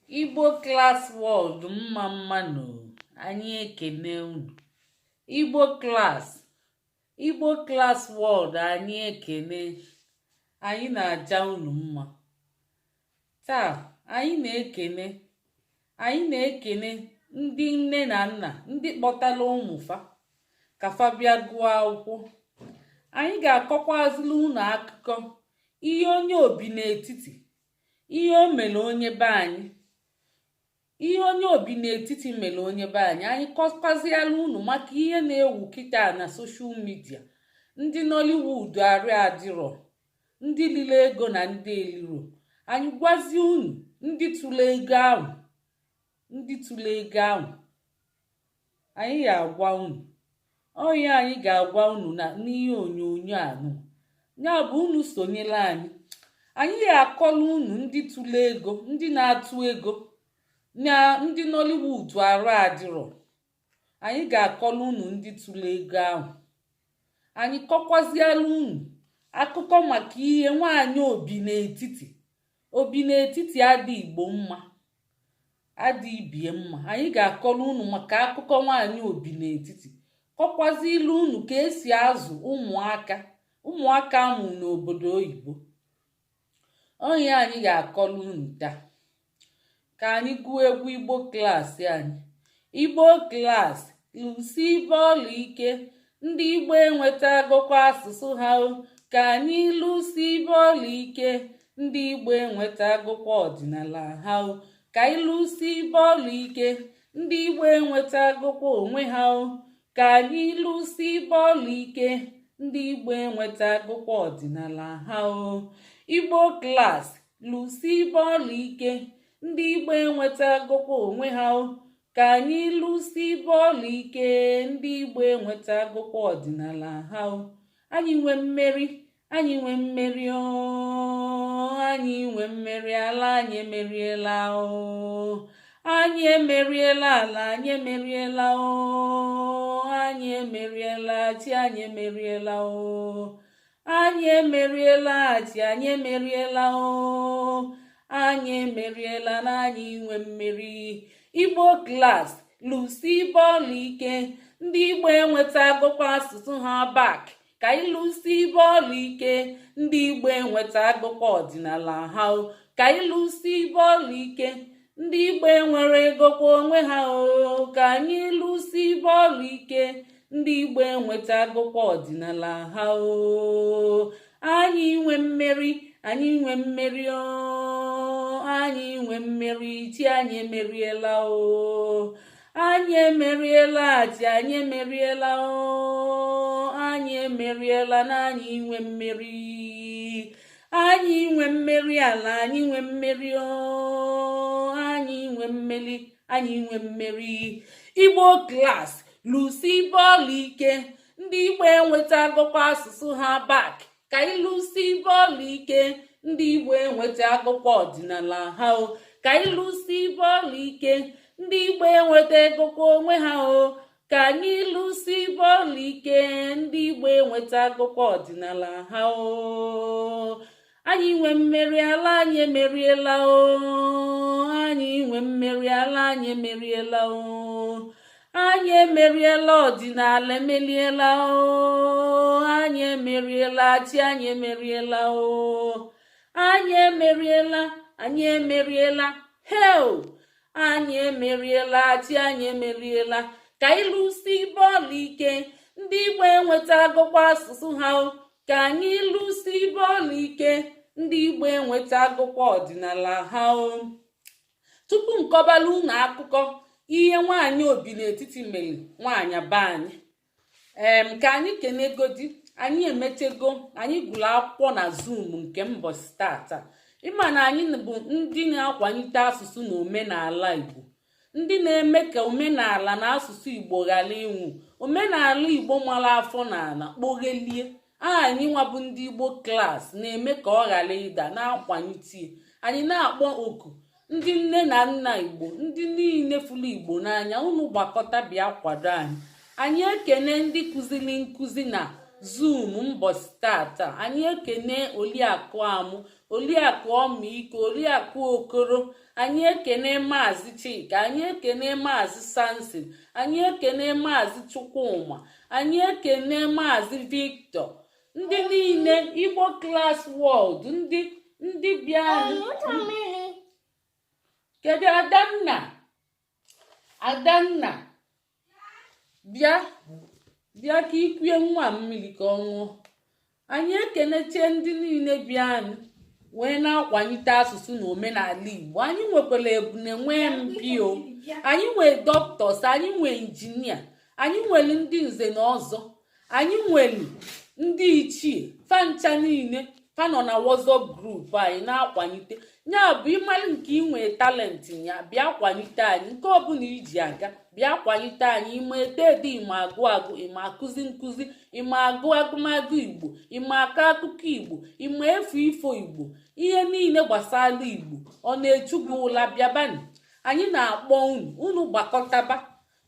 Igbo Class World, mma mma nụ. Anyị ekene unu. Igbo Class, Igbo Class World, anyị ekene. Anyị na-aja unu mma taa. Anyị na-ekene ndị nne na nna, ndị kpọtara ụmụ fa ka fa bịa gụọ akwụkwọ. Anyị ga-akọkwazili unu akụkọ ihe onye obi n'etiti, ihe o mere onye be anyị, ihe onye obi n'etiti mere onye be anyị. Anyị kọkwaziala unu maka ihe na-ewu kịta na social media, ndị Nollywood arịa adịrọ, ndị lile ego na ndị eliro. Anyị gwazie unu ndị tụrụ ego ahụ, ndị tụrụ ego ahụ. Anyị ga-agwa unu onye anyị ga-agwa unu na n'ihe onyonyo anụ ya bụ unu sonyere anyị. Anyị ga-akọrọ unu ndị tụrụ ego, ndị na-atụ ego na ndị Nollywood arụ adịrọ. Anyị ga-akọrọ unu ndị tụrụ ego ahụ. Anyị kọkwaziala unu akụkọ maka ihe nwaanyị obi n'etiti, obi n'etiti adị Igbo mma, adị ibie mma. Anyị ga-akọrọ unu maka akụkọ nwaanyị obi n'etiti, kọkwazilu unu ka esi azụ ụmụaka, ụmụaka amụ n'obodo oyibo. Onye anyị ga-akọrọ unu taa. Ka anyị gụọ egwu Igbo Class anyị. Igbo Class, lụsi bọọlụ ike. Ndị Igbo enwetagokwa asụsụ ha o. Ka anyị lụsi bọọlụ ike. Ndị Igbo enwetagokwa ọdịnala ha o. Ka anyị lụsi bọọlụ ike. Ndị Igbo enwetagokwa onwe ha o. Ka anyị lụsi bọọlụ ike. Ndị Igbo enwetagokwa ọdịnala ha o. Igbo Class, lụsi bọọlụ ike. Ndị Igbo enwetagokwa onwe ha o. Ka anyị lụsi bọọlụ ike. Ndị Igbo enwetagokwa ọdịnala ha o. Anyị nwe mmeri, anyị nwe mmeri o. Anyị nwe mmeri. Ala anyị emeriela o. Anyị emeriela. Ala anyị emeriela o. Anyị emeriela. Chi anyị emeriela o. Anyị emeriela. Chi anyị emeriela o. Anyị emeriela na anyị nwe mmeri. Igbo Class, lụsi bọọlụ ike. Ndị Igbo enwetagokwa asụsụ ha back. Ka anyị lụsi bọọlụ ike. Ndị Igbo enwetagokwa ọdịnala ha o. Ka anyị lụsi bọọlụ ike. Ndị Igbo enwere egokwa onwe ha o. Ka anyị lụsi bọọlụ ike. Ndị Igbo enwetagokwa ọdịnala ha o. Anyị nwe mmeri, anyị nwe mmeri o. Anyị nwe mmeri. Chi anyị emeriela o. Anyị emeriela. Chi anyị emeriela o. Anyị emeriela na anyị nwe mmeri. Anyị nwe mmeri. Ala anyị nwe mmeri o. Anyị nwe mmeri, anyị nwe mmeri. Igbo Class, lụsi bọọlụ ike. Ndị Igbo enwetagokwa asụsụ ha back. Ka anyị lụsi bọọlụ ike. Ndị Igbo enwetagokwa ọdịnala ha o. Ka anyị lụsi bọọlụ ike. Ndị Igbo enweta egokwa onwe ha o. Ka anyị lụsi bọọlụ ike. Ndị Igbo enwetagokwa ọdịnala ha o. Anyị nwe mmeri. Ala anyị emeriela o. Anyị nwe mmeri. Ala anyị emeriela o. Anyị emeriela. Ọdịnala emeriela o. Anyị emeriela. Chi anyị emeriela o. Anyị emeriela, anyị emeriela heo. Anyị emeriela. Chi anyị emeriela. Ka anyị lụsi bọọlụ ike. Ndị Igbo enwetagokwa asụsụ ha o. Ka anyị lụsi bọọlụ ike. Ndị Igbo enwetagokwa ọdịnala ha o. Tupu nkọbala unu akụkọ ihe nwaanyị obi n'etiti mere nwaanyị be anyị, ka anyị kenegodi. Anyị emechego, anyị gụrụ akwụkwọ na Zoom nke mbọchị tata. Ịma na anyị bụ ndị na-akwalite asụsụ na omenala Igbo, ndị na-eme ka omenala na asụsụ Igbo ghara ịnwụ. Omenala Igbo mara afọ na ala kpoghelie. Anyị nwa bụ ndị Igbo Class na-eme ka ọ ghara ịda, na-akwalite. Anyị na-akpọ oku ndị nne na nna Igbo, ndị niile fụrụ Igbo n'anya, unu gbakọta bịa kwado anyị. Anyị ekene ndị kụziri nkụzi na Zoom mbọchị tata. Anyị ekene Oliakụ Amụ, Oliakụ Ọmịiko, Oliakụ Okoro. Anyị ekene Maazị Chika, anyị ekene Maazị Samson, anyị ekene Maazị Chukwuma, anyị ekene Maazị Victor, ndị niile Igbo Class World, ndị bịa. Kedu Adanna? Adanna, bịa, bịa ka ikwue nwa mmiri ka ọ ṅụọ. Anyị ekenechie ndị niile bịanụ wee na-akwalite asụsụ na omenala Igbo. Anyị nwekwara ebune, nwee mpio, anyị nwee doctors, anyị nwee engineer, anyị nwere ndị nze na ọzọ, anyị nwere ndị ichie. Fancha niile fa nọ na WhatsApp group anyị na-akwalite ya. Bụ ịmalụ nke inwe talent ya, bịa kwalite anyị. Nke ọbụla iji aga, bịa kwalite anyị. Ịma ede ede, ịma agụ agụ, ịma akụzi nkụzi, ịma agụ agụmagụ Igbo, ịma akọ akụkọ Igbo, ịma efu ifo Igbo, ihe niile gbasara Igbo ọ na-echu gị ụla, bịabanụ. Anyị na-akpọ unu. Unu gbakọtaba,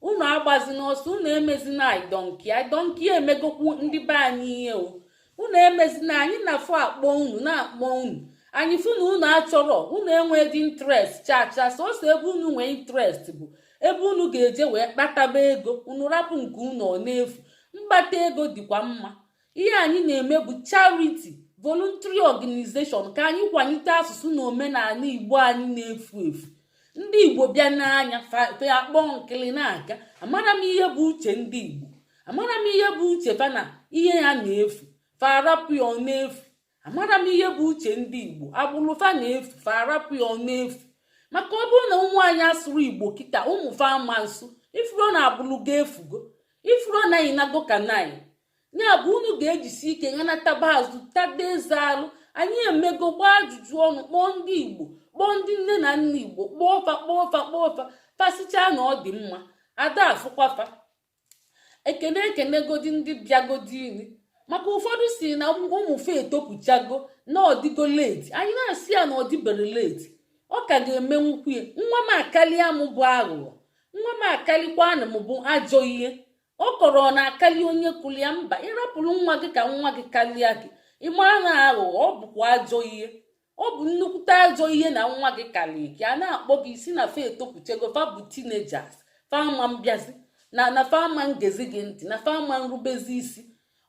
unu agbazi n'ọsọ, unu emezina idonki idonki emegokwu ndị be anyị ihe o. Unu emezina. Anyị na-afụ akpọ unu, na-akpọ unu, anyị fụ na unu achọrọ, unu enweghị interest cha cha. Sọsọ ebe unu nwee interest bụ ebe unu ga-eje wee kpataba ego. Unu rapụ nke unu, ọ na-efu. Mkpata ego dịkwa mma. Ihe anyị na-eme bụ charity, voluntary organization, ka anyị kwalite asụsụ na omenala Igbo anyị na-efu efu. Ndị Igbo bịa n'anya akpọ nkili na-aga. Amara m ihe bụ uche ndị Igbo, amara m ihe bụ uche fa na ihe ya na-efu, fa arapụ ya, ọ na-efu. Amara m ihe bụ uche ndị Igbo, agbụrụ fa na-efu, fa arapụ ya, ọ na-efu. Maka ọ bụrụ na ụmụ anyị asụrụ Igbo kịta, ụmụ fa ama nsụ. Ifuro na agbụrụ ga-efugo, ifuro na ịnago ka nanyị ya bụ. Unu ga-ejisi ike ghanataba azụ, tado eze alụ. Anyị emego gbaa ajụjụ ọnụ, kpọọ ndị Igbo, kpọọ ndị nne na nna Igbo, kpọọ fa, kpọọ fa, kpọọ fa, fasichaa na ọ dị mma. Ada afụkwafa. Ekene, ekenegodi ndị bịagodi ini, maka ụfọdụ si na ụmụfe etopụchago, na ọdịgo late. Anyị na-asị ya na ọ dịbere late, ọ ka ga-emenwukwu ya. Nwa m akalia m bụ aghụghọ, nwa m akalikwana m bụ ajọ ihe. Ọ kọrọ ọ na-akali onye kụrụ ya mba. Ịrapụrụ nwa gị ka nwa gị kalịa gị, ịmara na aghụghọ ọ bụkwa ajọ ihe. Ọ bụ nnukwute ajọ ihe na nwa gị kalị gị. A na-akpọ gị isi na fa etopụchago, fa bụ teenagers, fa ama mbịazi na fa ama ngezi gị ntị, na fa ama nrubezi isi.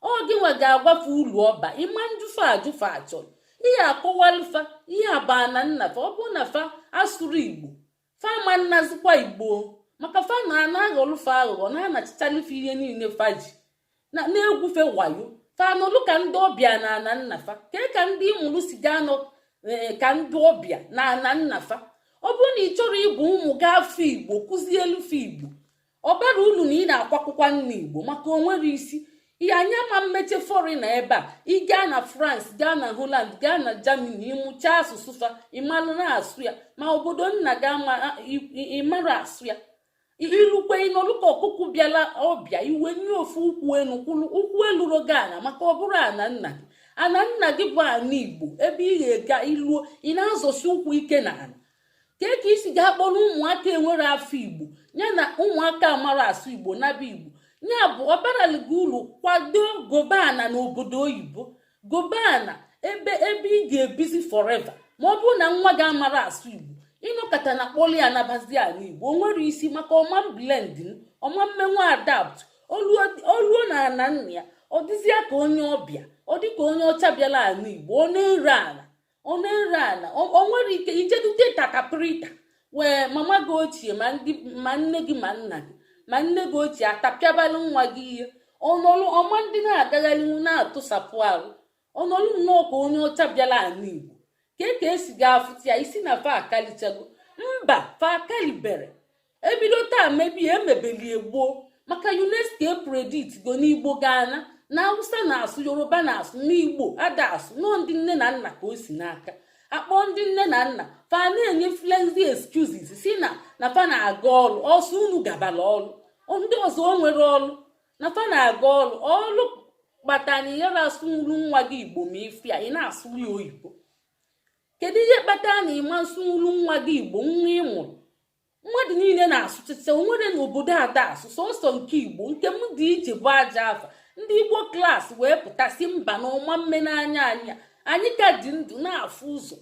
Ọ gị nwa ga-agwafe ulu ọba ịma njufe ajụfe achọrọ ihe akọwalụfa ihe abaa na nna fa. Ọ bụrụ na fa asụrụ Igbo, fa ama nnazikwa Igbo, maka fa na ana aghọlụfa aghụghọ, na-anachichalụfe ihe niile fa ji na-egwufe wayo. Fa anọlụ ka ndị ọbịa na ana nna fa. Kee ka ndị ịmụrụ si ga anọ ka ndị ọbịa na ana nna fa? Ọ bụrụ na ị chọrọ ịbụ ụmụ gị afọ Igbo, kụzielufe Igbo. Ọ bara ulu na ị na-akwakwụkwa nna Igbo, maka onwere isi ihe anyị ama mmeche foreigner ebe a. Ị gaa na France, gaa na Holland, gaa na Germany, ịmụcha asụsụ fa, ịmalụ na-asụ ya. Ma obodo nna gị ama ịmara asụ ya, ilukwe ịnọlụ ka ọkụkụ bịala ọbịa. Iwe nye ofu ụkwụ elu kwụrụ ụkwụ eluro gị ana, maka ọ bụrụ ana nna gị. Ana nna gị bụ ana Igbo, ebe ị ga-ega iluo, ị na-azọsi ụkwụ ike na ana kee ka isi ga-akpọrọ ụmụaka enwere afọ Igbo, ya na ụmụaka amara asụ Igbo naba Igbo. Ya bụ ọbarali gị uru. Kwado gobana n'obodo oyibo, gobana ebe ị ga-ebizi forever. Ma ọ bụrụ na nwa gị amara asụ Igbo, ịnọkọta na kpọrọ ya nabazi ala Igbo, o nwere isi, maka ọma blend, ọma mmenwe adapt. Oluo na ana nna ya, ọ dịzịa ka onye ọbịa, ọ dị ka onye ọcha bịara ala Igbo. Ọ na-ere ala, ọ na-ere ala. O nwere ike ijedute tatapirita wee mama gị ochie, ma ndị ma nne gị, ma nna gị, ma nne gị ochie atapịabalụ nwa gị ihe. Ọnọlụ ọma ndị na-agagharịnwu na-atụsapụ arụ, ọnọlụ nnọọ ka onye ọcha bịara ala Igbo. Ka ka esi ga-afụta ya isi na fa akalichago mba, fa akalibere. Ebido taa mebie, emebelie gboo, maka UNESCO epredict go n'Igbo Ghana na Hausa na-asụ, Yoruba na-asụ, n'Igbo ada asụ. Nọọ ndị nne na nna ka o si n'aka. Akpọ ndị nne na nna, fa na-enye flimsy excuses, si na fa na-aga ọrụ. Ọsọ unu gabala ọrụ, ndị ọzọ o nwere ọrụ na fa na-aga ọrụ. Ọrụ kpatara na ịghara asụnwuru nwa gị Igbo, ma ife ya ị na-asụrụ ya oyibo. Kedu ihe kpatara na ịma nsụnwuru nwa gị Igbo, nwa ị mụrụ? Mmadụ niile na-asụchicha, onwere n'obodo ada asụ sọsọ nke Igbo. Nke m dị iche bụ aja afa. Ndị Igbo Class wee pụtasị mba na ọma mmenanya anyị. Anyị ka dị ndụ na-afụ ụzọ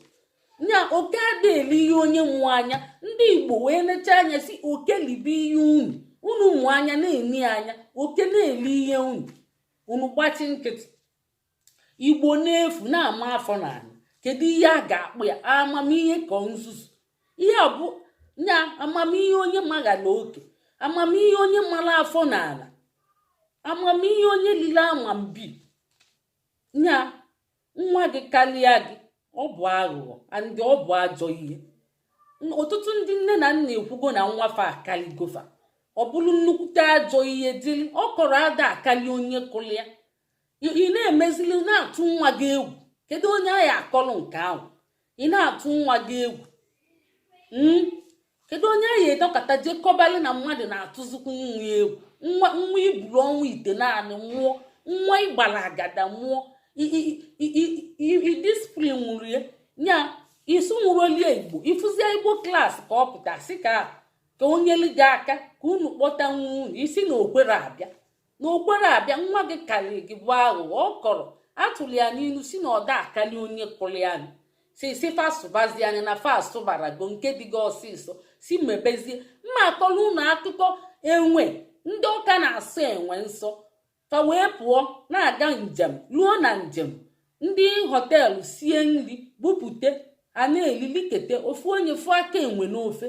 nya. Oke ada eli ihe onye mụ anya. Ndị Igbo wee necha anya si oke libe ihe unu. Unu mụ anya na-eni anya, oke na-eli ihe unu. Unu gbachi nkịtị. Igbo n'efu na-ama afọ n'ala. Kedu ihe a ga-akpụ ya? Amamihe ka nzuzu? Ihe a bụ nya amamihe onye maghala oke, amamihe onye mara afọ n'ala, amamihe onye lile amambi nya. Nwa gị karịa gị, ọ bụ aghụghọ and ọ bụ ajọ ihe. Ọtụtụ ndị nne na nna ekwugo na nwafa akaligofa. Ọ bụrụ nnukwute ajọ ihe dịrị ọ kọrọ ada akali onye kụrụ ya. Ị na-emezili na-atụ nwa gị egwu. Kedu onye agha akọrọ nke ahụ? Ị na-atụ nwa gị egwu. Kedu onye agha edọkọta jee kọbalị na mmadụ na-atụzikwu nwa egwu? Nwa, nwa iburu ọnwa 9 mụọ, nwa ịgbara agada mụọ, idiscipline nwụrụ ya nya isu nwụrolie Igbo. Ifụzie Igbo Class ka ọ pụta sị ka o nyelu gị aka ka unu kpọta nwa unu, isi na okwere abịa, na okwere abịa. Nwa gị karịrị gị bụ aghụghọ. Ọ kọrọ atụrụ ya n'ilu si na ọda akali onye kụrụ ya. Si fa sụbazie anya na fa asụbarago nke dị gị ọsịsọ, si mebezie mma. Akọrọ unu akụkọ enwe. Ndị ọka na-asụ enwe nsọ. Fa wee pụọ na-aga njem. Ruo na njem, ndị hotel sie nri bupute, a na-elilikete. Ofu onye fụ aka enwe n'ofe,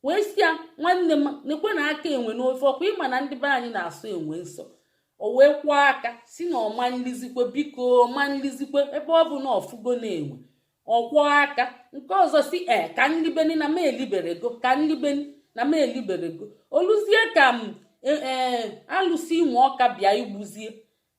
wee si ya, "Nwanne m, nekwe na aka enwe n'ofe. Ọkwa ịma na ndị be anyị na-asụ enwe nsọ?" O wee kwụọ aka si na ọma nlizikwe, biko, ọma nlizikwe, ebe ọ bụ na ọfụgo na-enwe. Ọkwọ aka nke ọzọ si e ka nlibeni na m eliberego, ka nlibeni na m eliberego. Oluzie ka m ee alụsị Imo Ọka bịa igbuzie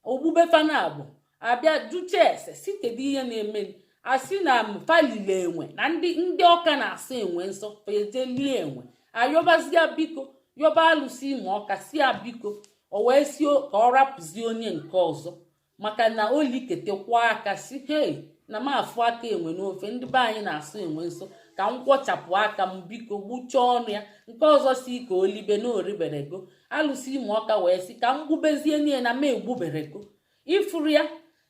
ogbube fana abụ abịa jucha ese si kedu ihe na-eme. Asị na m falile enwe na ndị ọka na-asụ enwe nsọ. Eje lie enwe, ayọbazie biko, yọba alụsị Imo Ọka, si ya biko. O wee si ka ọ rapụzie onye nke ọzọ, maka na olikete kwa aka si, "Hei, na m afụ aka enwe n'ofe. Ndị be anyị na-asụ enwe nsọ. Ka m kwọchapụ aka m, biko." Gbuchaa ọnụ ya. Nke ọzọ si ka olibe na oriberego. Alụsị Imo Ọka wee sị ka m gbubezie nie na m egbuberego. Ifuru ya,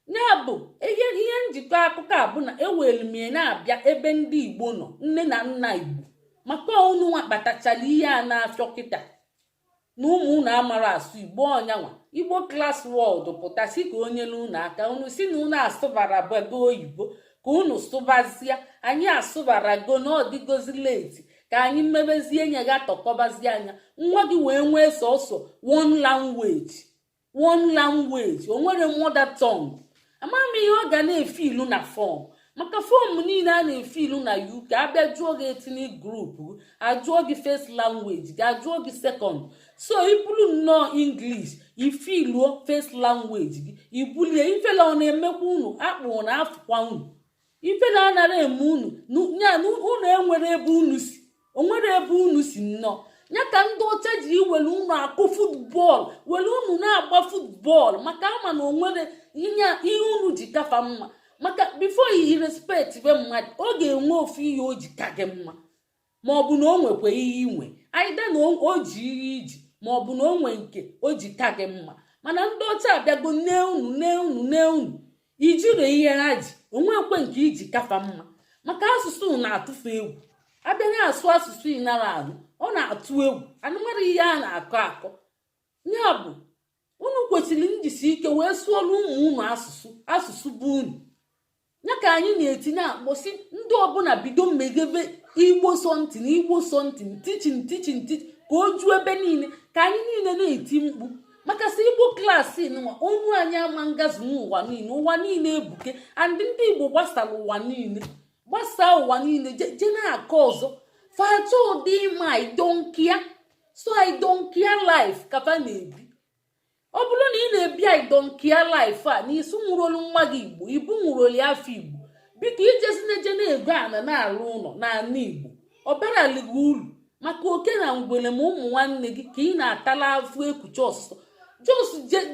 ya bụ ihe njikọ akụkọ a bụ na ewelu m ya na-abịa ebe ndị Igbo nọ, nne na nna Igbo, maka unu nwa kpatachara ihe a na-afịọ kịta na ụmụ unu amara asụ Igbo. Ọnyanwa Igbo Class World pụta si ka onye unu aka. Unu si na unu asụbara bago oyibo, ka unu sụbazie. Anyị asụbarago na ọdịgozi late ka anyị mmebezie nye ga tọkọbazie anya. Nwa gị wee nwee sọsọ one language, one language, o nwere mother tongue, ama m ihe ọ ga na-efe ilu na form, maka form niile a na-efe ilu na UK. Abịa jụọ gị ethnic group, ajụọ gị first language, ga-ajụọ gị second. So ibulu nnọọ English, ifiluo first language gị, ibulie. Ifela ọ na-emekwa unu akpụ na afụkwa unu. Ifela anara eme unu ya na unu enwere ebe unu si, onwere ebe unu si nnọọ. Ya ka ndị ọcha ji iwere unu akụ football, were unu na-agba football, maka ama na onwere ihe unu ji kafa mma. Maka before i respect be mmadụ, ọ ga-enwe ofu ihe o ji ka gị mma, ma ọ bụ na o nwekwa ihe inwe aida na o ji ihe iji, ma ọ bụ na o nwe nke o ji ka gị mma. Mana ndị ọcha abịago nne unu, nne unu, nne unu, ijiri ihe ha ji onwekwe nke iji kafa mma, maka asụsụ na-atụfu egwu. Abịa na-asụ asụsụ ịnara anụ, ọ na-atụ egwu anụmara ihe a na-akọ akọ. Ya bụ unu kwesịrị njisi ike wee sụọrọ ụmụ unu asụsụ, asụsụ bụ unu. Ya ka anyị na-etinye akpọsi ndị ọbụla bido mmeghebe Igbo something, Igbo something, teaching, teaching, teaching, ka o juo ebe niile, ka anyị niile na-eti mkpu maka sị Igbo Class nwa onu anyị ama ngazu n'ụwa niile. Ụwa niile ebuke and ndị Igbo gbasara ụwa niile, gbasaa ụwa niile, je na-akọ ọzọ. Facha ụdị ma I don't care, so I don't care life kafa na-ebi. Ọ bụrụ na ị na-ebi I don't care life a na isi nwụrolu nwa gị Igbo, ibu nwụroli afọ Igbo, biko ijezinaje na-ego ana na-arụ ụlọ n'ala Igbo, ọbaralighị uru, maka oke na ngwere ma ụmụ nwanne gị ka ị na-atala afụ ekuche ọsụsọ. Jos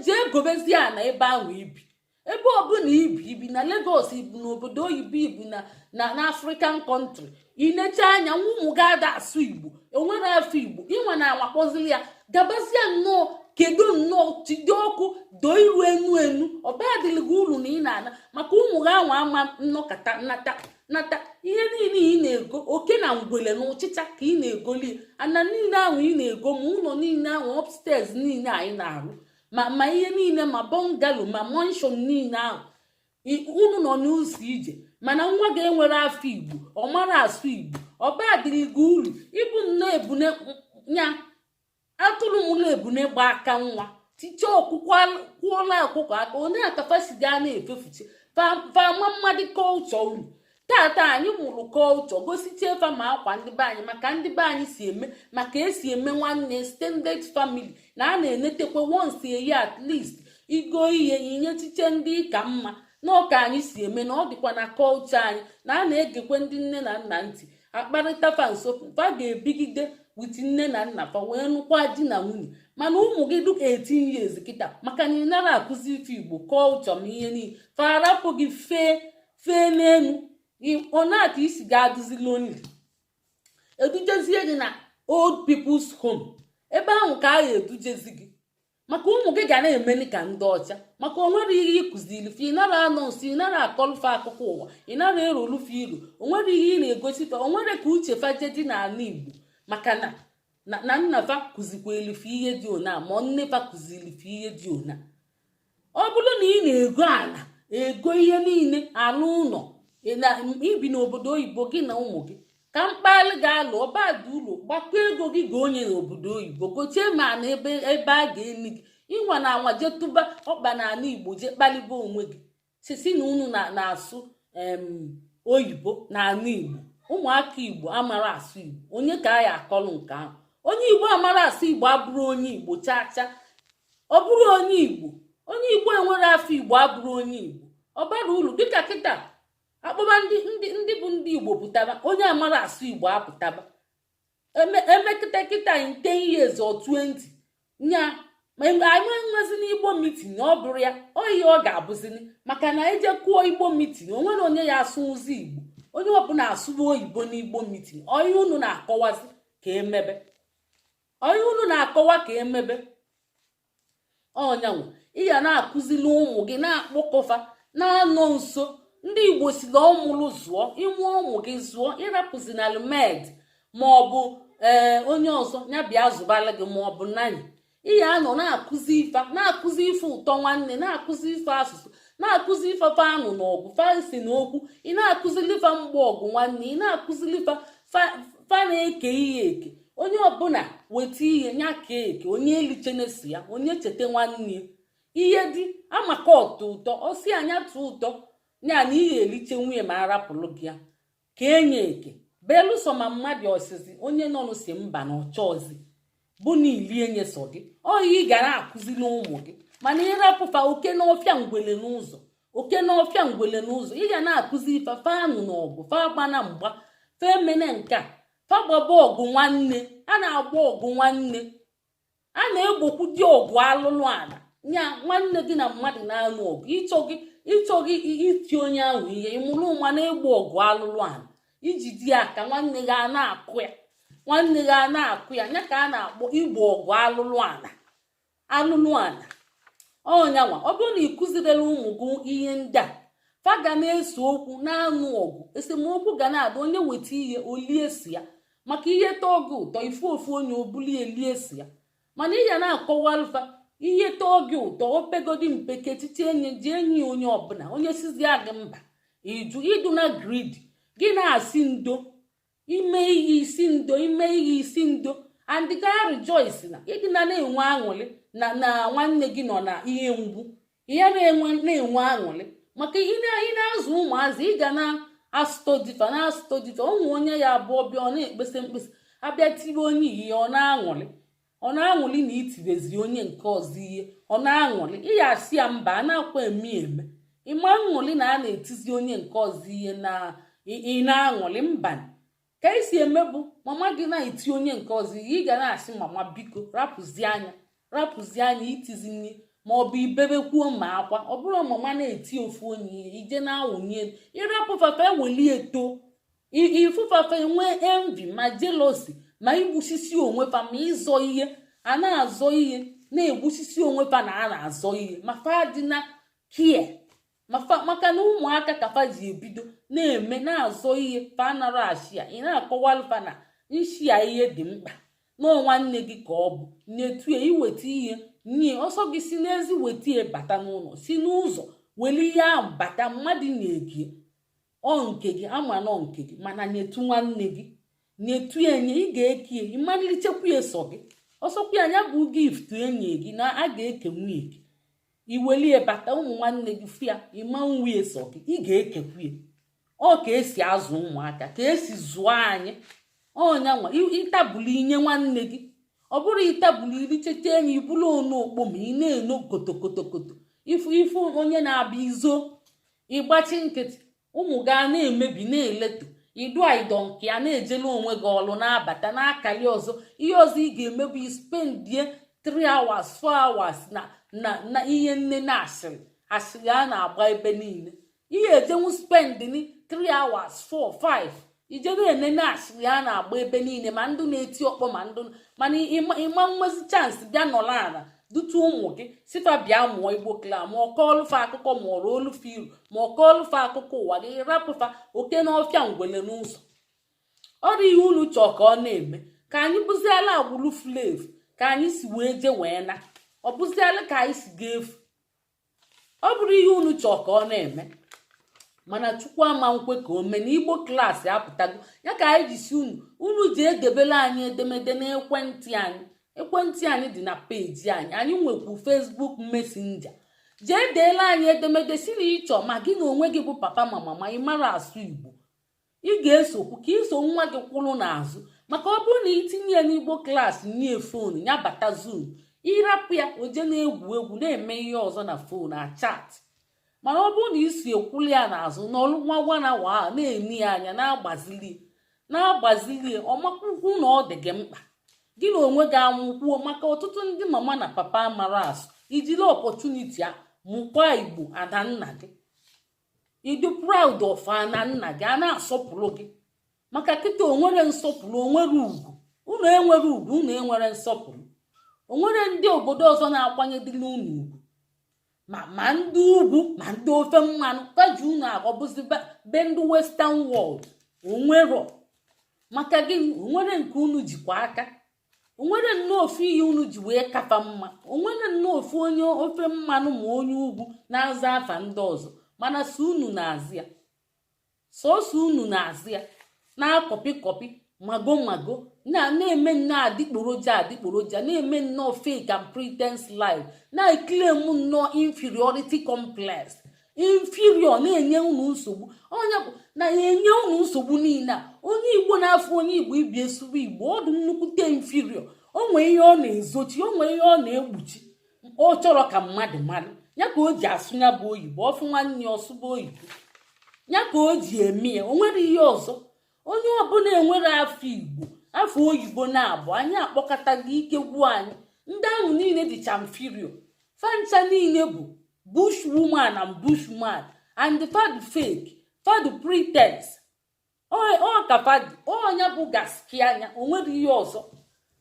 jee gobezie ana ebe ahụ ibi, ebe ọbụla ibi, ibi na Lagos, ibi n'obodo oyibo, ibi na African country, inecha anya nwa ụmụ gị ada asụ Igbo, enwere afọ Igbo, inwe na anwakpọzili ya, gabazie nnọọ. Kedu nnọọ jide ọkụ doo iru enu enu. Ọbadịlị gị uru na ị na-ana maka ụmụ gị anwa ama nnọkọta nnata nata ihe niile ị na-ego, oke na ngwele na ụchịcha ka ị na-egoli. Ana niile ahụ ị na-ego, ma ụlọ niile ahụ, upstairs niile anyị na-arụ, ma ihe niile, ma bungalow, ma mansion niile ahụ unu nọ n'ụzọ ije, mana nwa gị enwere afọ Igbo, ọ mara asụ Igbo, ọbadịrị gị uru. Ịbụ nnọọ ebune nya atụrụ mụrụ ebune gba aka nwa tiche ọkwụkwọ kwụọla ọkụkọ aka onye akafasi ga na-efefuchi fama mmadụ. Kọlchọ unu tata anyị mụrụ kọlchọ, gosichie fa ma akwa ndị be anyị, maka ndị be anyị si eme, maka esi eme nwanne, extended family, na a na-enetekwa once a year at least, igo ihe inyechiche ndị ka mma n'ọka anyị si eme, na ọ dịkwa na kọlchọ anyị na a na-egekwe ndị nne na nna ntị, akparịta fa nso, fa ga-ebigide with nne na nna fa wee nụkwa di na nwunye. Mana ụmụ gị dịka 18 years kịta, maka na ị nara akụzi ife Igbo, kọlchọ, ma ihe niile, fa arapụ gị fee fee n'elu. Ọ na-aka isi ga-adụzi lonely, edujezie gị na old people's home. Ebe ahụ ka a ga-edujezi gị, maka ụmụ gị ga na-emeli ka ndị ọcha, maka o nwere ihe ịkụziri fa. Ị nara anọ nso, ị nara akọlụfe akụkọ ụwa, ị nara erolufe iru, o nwere ihe ị na-egosi fa, o nwere ka uche fa je dị n'ala Igbo, maka na nna fa kụzikwelife ihe dị ona, ma nne fa kụzirife ihe dị ona. Ọ bụrụ na ị na-ego ala, ego ihe niile, ala ụlọ, ibi n'obodo oyibo, gị na ụmụ gị ka mkpali ga-alụ ọbadị ụlọ, gbakọ ego gị ga onye n'obodo oyibo, gochie ma na ebe ebe a ga-eni gị. Ịnwa na anwa jee tụba ọkpa n'ala Igbo, jee kpalibe onwe gị, sisi na unu na-asụ oyibo n'ala Igbo. Ụmụaka Igbo amara asụ Igbo, onye ka a ya akọlụ nke ahụ? Onye Igbo amara asụ Igbo abụrụ onye Igbo chaa chaa. Ọ bụrụ onye Igbo, onye Igbo enwere afọ Igbo abụrụ onye Igbo. Ọ bara uru dịka kịta akpọba ndị bụ ndị Igbo pụtaba, onye amara asụ Igbo apụtaba emekịta kịta in 10 years or 20 nya anyị enwezi n'Igbo meeting. Ọ bụrụ ya ọ ihe ọ ga-abụzini, maka na eje kwuo Igbo meeting, o nwere onye ya asụ ụzọ Igbo? Onye ọbụla asụba oyibo n'Igbo meeting. Onye unu na-akọwazi ka emebe, onye unu na-akọwa ka emebe ọnyanwụ. Ị ga na-akụzili ụmụ gị, na-akpọkọfa, na-anọ nso. Ndị Igbo si na ọmụlụ zụọ, ịmụọ ụmụ gị zụọ, ịrapụzinalụ maid ma ọ bụ ee onye ọzọ ya bịa zụbala gị ma ọ bụ nanny. Ị ya anọ na-akụzi ife, na-akụzi ife ụtọ nwanne, na-akụzi ife asụsụ, na-akụzi ife fa anụ na ọgụ fa si na okwu. Ị na-akụzili fa mgba ọgụ nwanne, ị na-akụzili fa fa na-eke ihe eke. Onye ọbụla weta ihe nya kee eke, onye elichenesi ya, onye cheta nwanne. Ihe dị amaka ọtọ ụtọ osi anya tụ ụtọ ya na ihe eliche nwunye ma arapụrụ gị ya ka enye eke, belụsọ ma mmadụ ọsịsị onye nọ n'si mba na ọchọọzi bụ na ilie nye so gị. Ọhịa ị ga na-akụzili ụmụ gị, mana ịrapụfa oke n'ọfịa, ngwele n'ụzọ, oke n'ọfịa, ngwele n'ụzọ. Ị ga na-akụzi ife fa anụ n'ọgụ, fa agbana mgba, fa emene nke a, fa gbaba ọgụ nwanne. A na-agba ọgụ nwanne, a na-egbokwu dị ọgụ alụlụ ala nya nwanne gị na mmadụ na-anụ ọgụ, ịchọ gị iti onye ahụ ihe, ịmụrụ ụma na-egbu ọgụ alụlụ ala iji di aka nwanne gị a na-akụ ya, nwanne gị a na-akụ ya, ya ka a na-akpọ igbo ọgụ alụlụ ala, alụlụ ala ọnyanwa. Ọ bụrụ na ị kụzirela ụmụ gị ihe ndị a, fa ga na-ese okwu, na-anụ ọgụ, esemokwu ga na-ada. Onye weta ihe olie si ya, maka ihe tọọ gị ụtọ, ifu ofu onye obulie lie si ya. Mana ị ga na-akọwalfa ihe tọọ gị ụtọ, opegodi mpe ketiti enye ji enyi onye ọbụla, onye sizia gị mba, ịjụ ịdụ na greed gị na-asị ndo, ime ihe isi ndo, ime ihe isi ndo, and ga rejoice na ịdị na na-enwe aṅụrị na nwanne gị nọ na ihe mgbu, ihe na-enwe aṅụrị. Maka ị na-azụ ụmụazị, ị ga na-asụtọ difa, na-asụtọ difa. Ụmụ onye ya abụọ bịa, ọ na-ekpesa mkpesa, abịa tibe onye ihe, ọ na-aṅụrị, ọ na-aṅụrị na itibezi onye nke ọzọ ihe, ọ na-aṅụrị. Ị ya asị ya mba, a na-akwa eme eme ịma nṅụrị na a na-etizi onye nke ọzọ ihe na ị na-aṅụrị. Mba, ka esi eme bụ mama gị na-eti onye nke ọzọ ihe, ị ga na-asị mama, biko rapụzi anya, rapụzi anya itizi nne, ma ọ bụ ibebekwuo ma akwa. Ọ bụrụ mama na-eti ofu onye ihe, ije na-awụnye, ịrapụ fafa eweli eto ifufafa enwee envy ma jealousy ma igbusisi onwe fa ma ịzọ ihe a na-azọ ihe. Na-egbusisi onwe fa na a na-azọ ihe ma fa dị na kie maka na ụmụaka ka fa ji ebido na-eme na-azọ ihe. Fa nara ashia, ị na-akọwalụ fa na nshia ihe dị mkpa nọọ nwanne gị ka ọ bụ. Nyetu ya, iweta ihe nye ọsọ gị, si n'ezi weta ya bata n'ụlọ, si n'ụzọ were ihe ahụ bata. Mmadụ na-egi ọ nke gị, ama nọ nke gị, mana nyetu nwanne gị, nyetu ya enye. Ị ga-eke ya, ịmalichekwa ya sọ gị. Ọsọkwa ya bụ gift enye gị na a ga-eke nwunye gị, iwelie bata, ụmụ nwanne gị fịa, ịma nwunye sọ gị, ị ga-ekekwu ya. Ọ ka esi azụ ụmụaka, ka esi zụọ anyị. Ọnya nwa ịtabụlụ inye nwanne gị, ọ bụrụ ịtabụlụ iricheta enyi, ibulu onu okpo ma ị na-eno kotokotokoto ifu ifu onye na-abịa izo, ịgbachi nkịtị. Ụmụ ga na-emebi, na-eleto idu aido nke ya, na-ejelu onwe gị ọlụ, na-abata n'akali ọzọ. Ihe ọzọ ị ga-emebu, spendie 3 hours, 4 hours na ihe nne na asịrị asịrị a na-agba ebe niile. Ihe ejenwu spend ni 3 hours, 4, 5, ije na-enene asịrị a na-agba ebe niile, ma ndụ na-eti ọkpọ, ma ndụ. Mana ịma nwezi chance bịa nọrọ ala dutu ụmụ gị, sifa bịa mụọ Igbo class, ma ọ kọọlụfa akụkọ, ma ọrụ olufa iru, ma ọ kọọlụfa akụkọ ụwa gị. Rapụfa oke n'ọfịa, ngwele n'ụzọ. Ọrụ ihe unu chọọ ka ọ na-eme ka anyị bụziala agbụrụ flev, ka anyị si wee je wee na ọ bụziala ka anyị si ga-efu. Ọ bụrụ ihe unu chọọ ka ọ na-eme, mana Chukwu ama nkwe ka o mee na Igbo class apụtago ya. Ka anyị ji si unu, unu ji edebela anyị edemede n'ekwentị anyị. Ekwentị anyị dị na peji anyị. Anyị nwekwu Facebook Messenger. Jee deela anyị edemede si na ịchọ ma gị na onwe gị bụ papa ma mama, ị mara asụ Igbo, ị ga-esokwu ka iso nwa gị kwụrụ n'azụ. Maka ọ bụrụ na itinye ya n'Igbo class, nye phone ya, bata Zoom, ịrapụ ya oje na-egwu egwu, na-eme ihe ọzọ na phone a chat. Mana ọ bụrụ na isi ekwuli ya n'azụ n'ọlụ nwa gwana wa na-eni ya anya, na-agbazili na-agbazili, ọmakwukwu na ọ dị gị mkpa gị na onwe gị amụkwuo. Maka ọtụtụ ndị mama na papa mara asụ, ijiri opportunity a mụkwa Igbo. Ada nna gị, ịdị proud of ana nna gị, a na-asọpụrụ gị. Maka kịta onwere nsọpụrụ, onwere ugwu. Unu enwere ugwu, unu enwere nsọpụrụ. Onwere ndị obodo ọzọ na-akwanyedịla unu ugwu, ma ndị ugwu, ma ndị ofe mmanụ kaji unu aghọbụzi be ndị Western world. Onwero maka gịnị? Onwere nke unu jikwa aka? Onwere nnọọ ofu ihe unu ji wee kafa mma? Onwere nnọọ ofu onye ofe mmanụ ma onye ugwu na-aza afa ndị ọzọ, mana so unu na-azị ya, sọsọ unu na-azị ya, na-akọpị kọpị, mago mago, na na-eme nnọọ adịgboroja adịgboroja, na-eme nnọọ fake and pretense life, na-eclaim nnọọ inferiority complex. Inferior na-enye unu nsogbu. Onye bụ na-enye unu nsogbu niile a? Onye Igbo na-afụ onye Igbo ibi esuwe Igbo, ọ dị nnukwute inferior. O nwee ihe ọ na-ezochi, o nwee ihe ọ na-ekpuchi, ọ chọrọ ka mmadụ mara ya, ka o ji asụ ya bụ oyibo. Ọfụ nwanne ya, ọsụba oyibo ya, ka o ji eme ya. O nwere ihe ọzọ. Onye ọbụla enwere afọ Igbo, afọ oyibo na-abụ, anyị akpọkọtaghị ike gwuo anyị. Ndị ahụ niile dịcha inferior. Fancha niile bụ bush woman and bushman and fad fake, fad pretense. Ọ ka fadị ọnya bụ gaski anya. O nwere ihe ọzọ.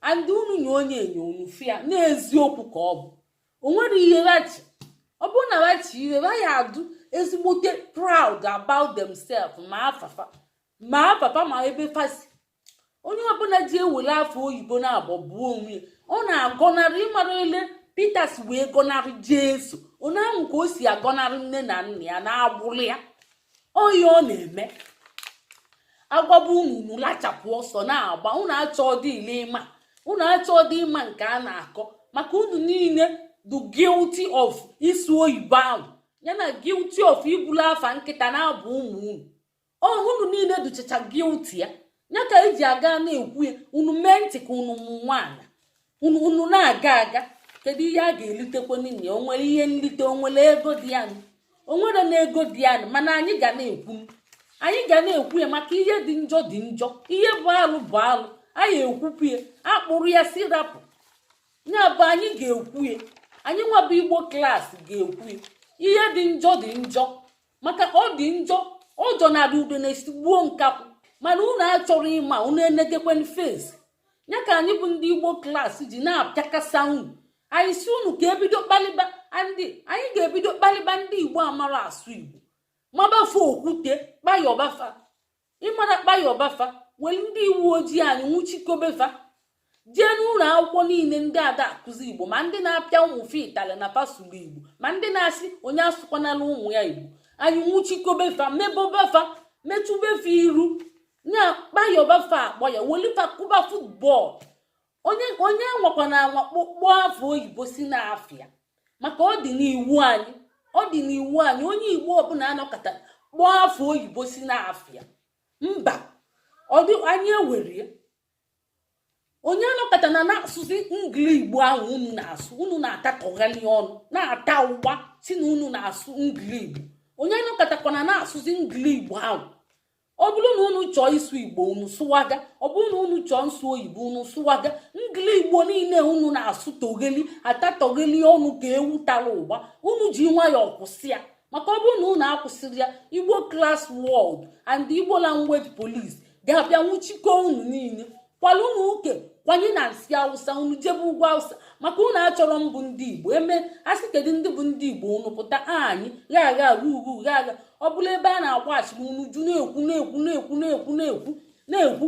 And unu nye onye enyo unu fia n'eziokwu ka ọ bụ. O nwere ihe rachi. Ọ bụrụ na rachi ihe ha ya adụ ezigbote proud about themselves, ma afafa, ma afafa, ma ebe fasi. Onye ọbụla ji ewere afọ oyibo na-abọ buo onwe ya, ọ na-agọnarị. Ịmara ele Peter si wee gọnarị Jesu, onye ahụ ka o si agọnarị nne na nna ya na-agbụrụ ya. Oyi ọ na-eme agwaba unu, unu lachapụ ọsọ na-agba. Unu achọ dị ile ịma, unu achọ dị ịma nke a na-akọ, maka unu niile the guilty of isu oyibo ahụ, ya na guilty of ibulu afa nkịta na-abụ ụmụ unu. Ọ unu niile dụchacha guilty ya. Ya ka eji aga na-ekwu ya. Unu mee ntị ka unu mụ nwaanyị unu, unu na-aga aga. Kedu ihe a ga-elitekwa n'ime ya? O nwere ihe nlite? O nwere ego dị ya? O nwere na ego dị ya, mana anyị ga na-ekwu, anyị ga na-ekwu ya, maka ihe dị njọ dị njọ, ihe bụ alụ bụ alụ. Anyị ekwupụ ya, akpụrụ ya si rapụ ya bụ. Anyị ga-ekwu ya, anyị nwa bụ Igbo class ga-ekwu ya. Ihe dị njọ dị njọ, maka ọ dị njọ. Ọ jọnara udo na-esi gbuo nkakwụ, mana unu achọrọ ịma. Unu enegekwen face ya. Ka anyị bụ ndị Igbo class ji na-apịakasa unu. Anyị si unu ka ebido kpaliba ndị, anyị ga-ebido kpaliba ndị Igbo amara asụ Igbo, mabafe okwute, kpayọbafa, ịmara kpayọbafa, were ndị uwe ojii anyị nwụchikobefa, jee n'ụlọ akwụkwọ niile ndị ada akụzi Igbo, ma ndị na-apịa ụmụ fa ịtalị na fa sụrụ Igbo, ma ndị na-asị onye asụkwanala ụmụ ya Igbo. Anyị nwụchikobefa, mebobefa, metụbefa iru nya, kpayọbafa, akpọ ya, welifa kụba football. Onye onye anwakwana anwa kpọọ afọ oyibo si n'afịa, maka ọ dị n'iwu anyị, ọ dị n'iwu anyị. Onye Igbo ọbụla anọkọta kpọọ afọ oyibo si n'afịa, mba, ọ dị anyị ewere ya. Onye anọkọta na na-asụzi ngili Igbo ahụ unu na-asụ, unu na-atatọghali ọnụ, na-ata ụgba si na unu na-asụ ngili Igbo. Onye anọkọtakwana na-asụzi ngili Igbo ahụ. Ọ bụrụ na unu chọọ ịsụ Igbo, unu sụwaga. Ọ bụrụ na unu chọọ nsụ oyibo, unu sụwaga. Ngili Igbo niile unu na-asụ togheli, atatọgheli ọnụ ka ewu tara ụgba, unu ji nwayọọ kwụsị ya, maka ọ bụrụ na unu akwụsịrị ya, Igbo Class World and Igbo Language Police ga-abịa nwụchikọ unu niile, kwala unu uke, kwanye na nsị Awụsa, unu jebe ugwu Awụsa, maka unu achọrọ mbụ ndị Igbo eme asị kedu ndị bụ ndị Igbo, unu pụta anyị gha agha ugwu gha agha. Ọ bụla ebe a na-agba asịrị, unu ju na-ekwu, na-ekwu, na-ekwu, na-ekwu, na-ekwu, na-ekwu.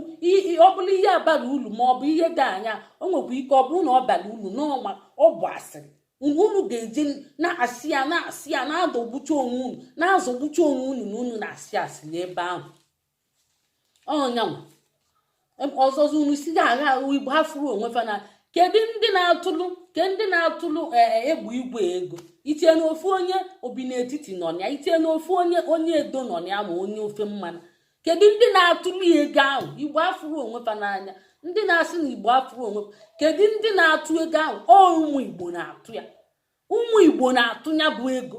Ọ bụla ihe abara ulu ma ọ bụ ihe dị anya, o nwekwa ike ọ bụrụ na ọ bara ulu n'ọnwa, ọ bụ asịrị unu ga-eje na-asị ya, na-asị ya, na-adọgbucha onwe unu, na-azọgbucha onwe unu na unu na-asị asịrị ebe ahụ. Ọnyanwa ọzọzọ unu si agha ahụ Igbo ha furu onwe fa na kedu ndị na-atụlụ, ke ndị na-atụlụ egbe igwe ego. Itie na ofu onye obi n'etiti nọ ya, itie na ofu onye onye Edo nọ ya, ma onye ofe mmanụ. Kedu ndị na-atụlụ ya ego ahụ? Igbo afụrụ onwe fa n'anya, ndị na-asị na Igbo afụrụ onwe, kedu ndị na-atụ ego ahụ? Ọ ụmụ Igbo na-atụ ya, ụmụ Igbo na-atụ ya bụ ego.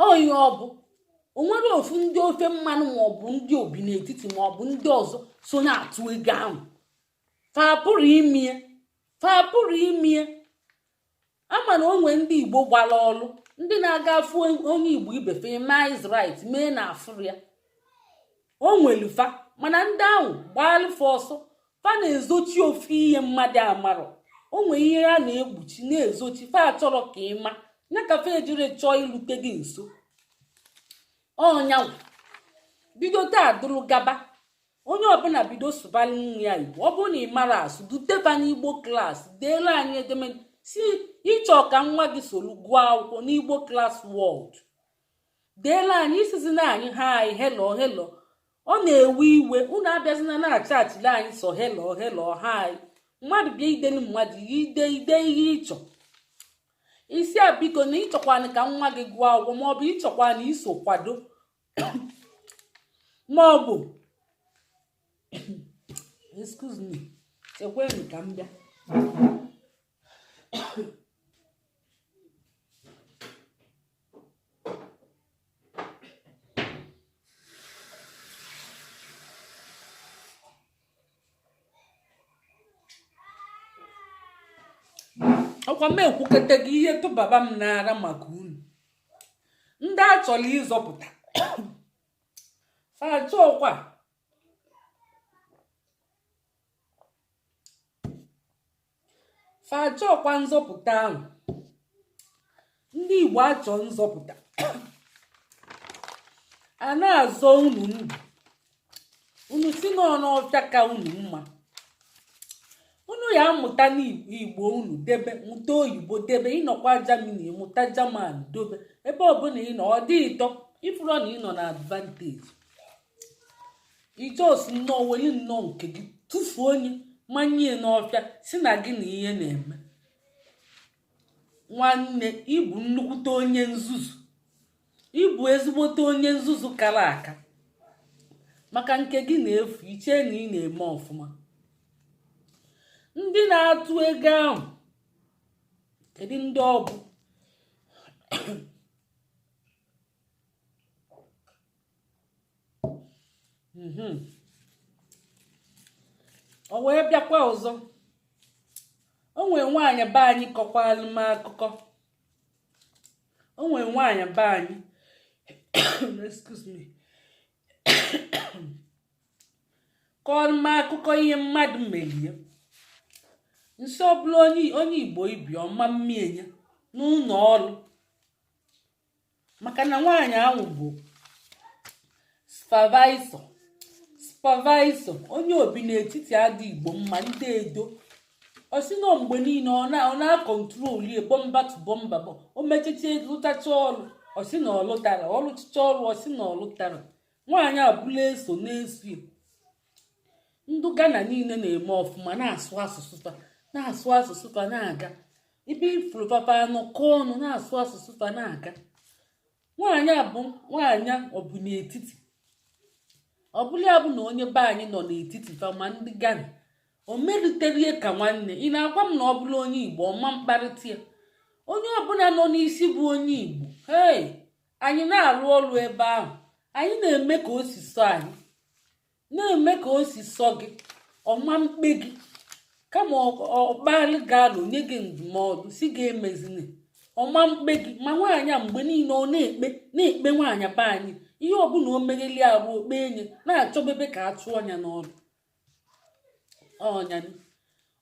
Oyi, ọ bụ onwere ofu ndị ofe mmanụ maọbụ ndị obi n'etiti maọbụ ndị ọzọ so na-atụ ego ahụ? Fa pụrụ imie, fa pụrụ imie. Ama na onwe ndị Igbo gbara ọlụ, ndị na-aga afụ onye Igbo ibe fe mee is right, mee na afụrụ ya, o nwere fa. Mana ndị ahụ gbaalụfa ọsọ, fa na-ezochi ofu ihe mmadụ amarọ. O nwee ihe ha na-ekpuchi, na-ezochi, fa achọrọ ka ịma ya, ka fa ejiri chọọ ilute gị nso. Ọnyanwa bido taa dụrụ gaba, onye ọbụla bido sụbalị nwa ya Igbo. Ọ bụrụ na ị mara asụ, duteba n'Igbo Class, deelu anyị edemede si ịchọ ka nwa gị soro gụọ akwụkwọ n'Igbo Class World. Deelu anyị, isizi na anyị hi, hello, hello, ọ na-ewe iwe. Unu abịazina na-achatili anyị sọ hello, hello, hi. Mmadụ bịa idenu mmadụ ihe, ide ide ihe ịchọ isi a, biko, na ịchọkwana ka nwa gị gụọ akwụkwọ, maọbụ ịchọkwa na iso kwado, maọbụ, excuse me, chekwenụ ka m bịa. Ọkwa m ekwukete gị ihe tụbaba m n'ara maka unu ndị a chọrọ ịzọpụta. Achọkwa fa achọkwa nzọpụta ahụ. Ndị Igbo achọ nzọpụta, a na-azọ unu ndụ, unu si n'ọnụ ọfịa ka unu mma. Unu ya amụta n'Igbo unu debe, mụta oyibo debe, ịnọkwa Germany mụta German dobe. Ebe ọbụla ị nọ, ọ dị ịtọ ifuru na ị nọ na advantage. Ijos nnọọ weli nnọọ nke gị tụfuo, onye manye n'ọfịa si na gị na ihe na-eme. Nwanne, ịbụ nnukwute onye nzuzu, ịbụ ezigbote onye nzuzu kara aka, maka nke gị na-efu iche na ị na-eme ọfụma. Ndị na-atụ ego ahụ, kedu ndị ọ bụ? O wee bịakwa ọzọ, o nwee nwaanyị be anyị kọkwalụ m akụkọ. O nwee nwaanyị be anyị, excuse me, kọrọ m akụkọ ihe mmadụ merie. Nsi ọbụla onye Igbo ibi ọma mmienye n'ụlọ ọrụ, maka na nwaanyị ahụ bụ supervisor onye obi n'etiti adị Igbo mma. Ndị Edo ọ sị na mgbe niile ọ na-acontrol ya bumper to bumper. O mechicha, lụtacha ọrụ, ọ sị na ọ lụtara. Ọ lụchicha ọrụ, ọ sị na ọ lụtara. Nwaanyị abụla eso na-eso ya. Ndụ Ghana niile na-eme ọfụma, na-asụ asụsụ fa, na-asụ asụsụ fa na-aga ibe ifuru papa anọkọ ọnụ, na-asụ asụsụ fa na-aga. Nwaanyị a bụ nwaanyị ọ bụ n'etiti ọ bụla ya bụ na onye be anyị nọ n'etiti fa, ma ndị Ghana o meriterie ka nwanne. Ị na-agwa m na ọ bụla onye Igbo ọma mkparịta ya? Onye ọbụla nọ n'isi bụ onye Igbo. Hei, anyị na-arụ ọrụ ebe ahụ, anyị na-eme ka o si sọ anyị, na-eme ka o si sọ gị. Ọma mkpe gị, kama ọkpali ga-alụ nye gị ndụmọdụ si gị emezina. Ọma mkpe gị. Ma nwaanyị a, mgbe niile ọ na-ekpe na-ekpe. Nwaanyị be anyị, ihe ọbụla o megheli arụ, okpe enye na-achọbebe ka a chụọ ya n'ọrụ ọnya.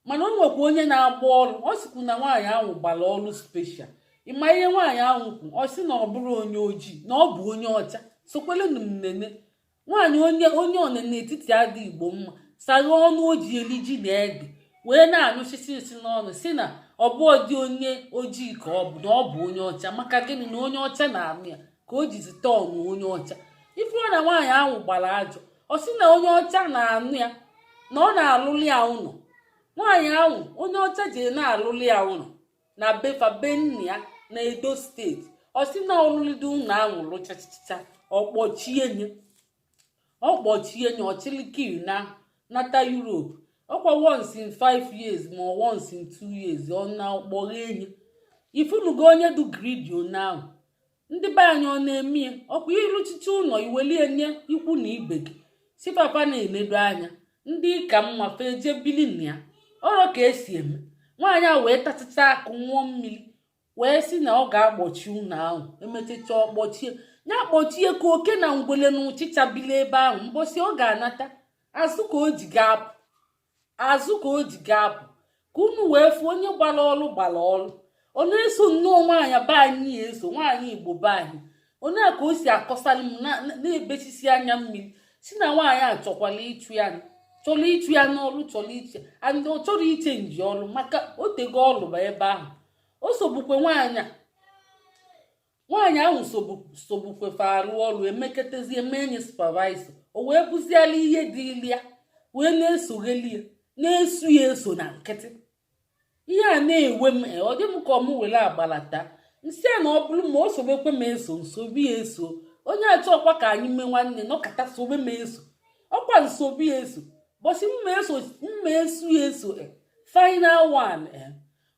Mana o nwekwa onye na-agba ọrụ. Ọ sịkwu na nwaanyị ahụ gbara ọrụ special. Ịma ihe nwaanyị ahụ kwu? Ọ sị na ọ bụrụ onye ojii, na ọ bụ onye ọcha. Sokwelenu m nene nwaanyị onye ọnọ n'etiti adị Igbo mma, saghe ọnụ o ji eli ji na ede wee na-anyụsisi nsị n'ọnụ, si na ọ bụ dị onye ojii ka ọ bụ, na ọ bụ onye ọcha. Maka gịnị? Na onye ọcha na-amụ ya ka o jizi tọọnụ onye ọcha. Ifuru na nwaanyị ahụ gbara ajọ. Ọ sị na onye ọcha na-anụ ya, na ọ na-alụli ya ụlọ. Nwaanyị ahụ, onye ọcha jere na-alụli ya ụlọ na befa be nna ya na Edo Steeti. Ọ sị na ọlụlide ụlọ ahụ lụchachacha, ọkpọchie nye, ọkpọchie nye, ọchịlịkiri na nata Europe. Ọkwa once in 5 years ma once in 2 years, ọ na ọkpọghe enye. Ifunugo onye du greedy ahụ? Ndị be anyị, ọ na-eme ya? Ọkwa ịrụchicha ụlọ, iwelie nye ikwu na ibe gị, si papa na-enedo anya ndị ka mma feje bili na ya. Ọrọ ka esi eme. Nwaanyị a wee tachacha akụ, ṅụọ mmiri, wee sị na ọ ga-akpọchi ụlọ ahụ. Emechacha, ọkpọchie ya, kpọchie ka oke na ngwele na ụchịcha bili ebe ahụ. Mbọsị ọ ga-anata, azụ ka o ji ga-apụ, azụ ka o ji ga-apụ, ka unu wee fụ onye gbara ọrụ, gbara ọrụ. Ọ na-eso nnọọ nwaanyị be anyị ya, eso nwaanyị Igbo be anyị. Onye a ka o si akọsali m na-ebechisi anya mmiri, si na nwaanyị a chọkwala ịchụ ya, chọrọ ịchụ ya n'ọrụ, chọrọ iche and ọ chọrọ ichange ọrụ, maka o tego ọlụba ebe ahụ. O sogbukwe nwaanyị a, nwaanyị ahụ sogbukwe fa arụ ọrụ. Emeketezie mee nye supervisor, o wee bụziala ihe dị ili ya, wee na-esogheli ya, na-esu ya eso na nkịtị. Ihe a na-ewe m. Ọ dị m ka ọ m were agbalata nsị a, na ọ bụrụ ma o sobekwe m eso, nsobi ya eso. Onye achọkwa ka anyị mee nwanne nọkata, sobe m eso, ọkwa nsobi ya eso. Bọsị mma eso, mma esu ya eso. Final one,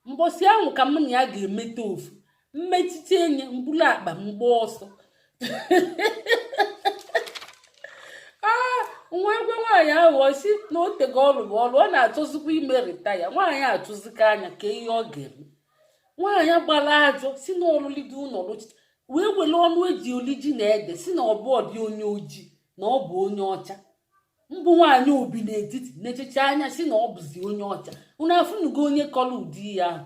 mbọsị ahụ ka m na ya ga-emete ofu mmetite enye mbulu akpa mgba ọsọ. Nwa egwe nwaanyị ahụ, ọ sị na o tego ọrụ bụ ọrụ, ọ na-achọzikwa ime retire. Nwaanyị achụzika anya ka ihe ọ ga-eme. Nwaanyị gbara ajọ, si na ọlụlide ụlọ wee were ọnụ eji oli ji na ede, si na ọ bụ ọdị onye ojii, na ọ bụ onye ọcha. Mbụ nwaanyị obi n'etiti na-echecha anya, si na ọ bụzi onye ọcha. Unu afụnugo onye kọrọ ụdị ya ahụ?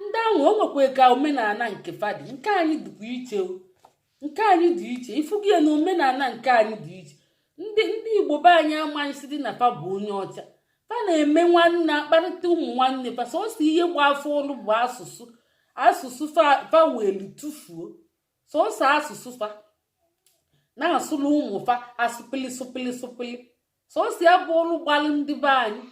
Ndị ahụ, o nwekwa ka omenala nke fadị, nke anyị dịkwa iche o. Nke anyị dị iche. Ifugi ya na omenala nke anyị dị iche. Ndị Igbo be anyị amaghịsị dị na fa bụ onye ọcha. Fa na-eme nwanne, akparịta ụmụ nwanne fa. Sọsọ ihe gba afọ ọlụ bụ asụsụ. Asụsụ fa welu tụfuo. Sọsọ asụsụ fa na-asụrụ ụmụ fa, asụpịlị sụpịlị sụpịlị, sọsọ ya bụ ọlụ gbalụ ndị be anyị.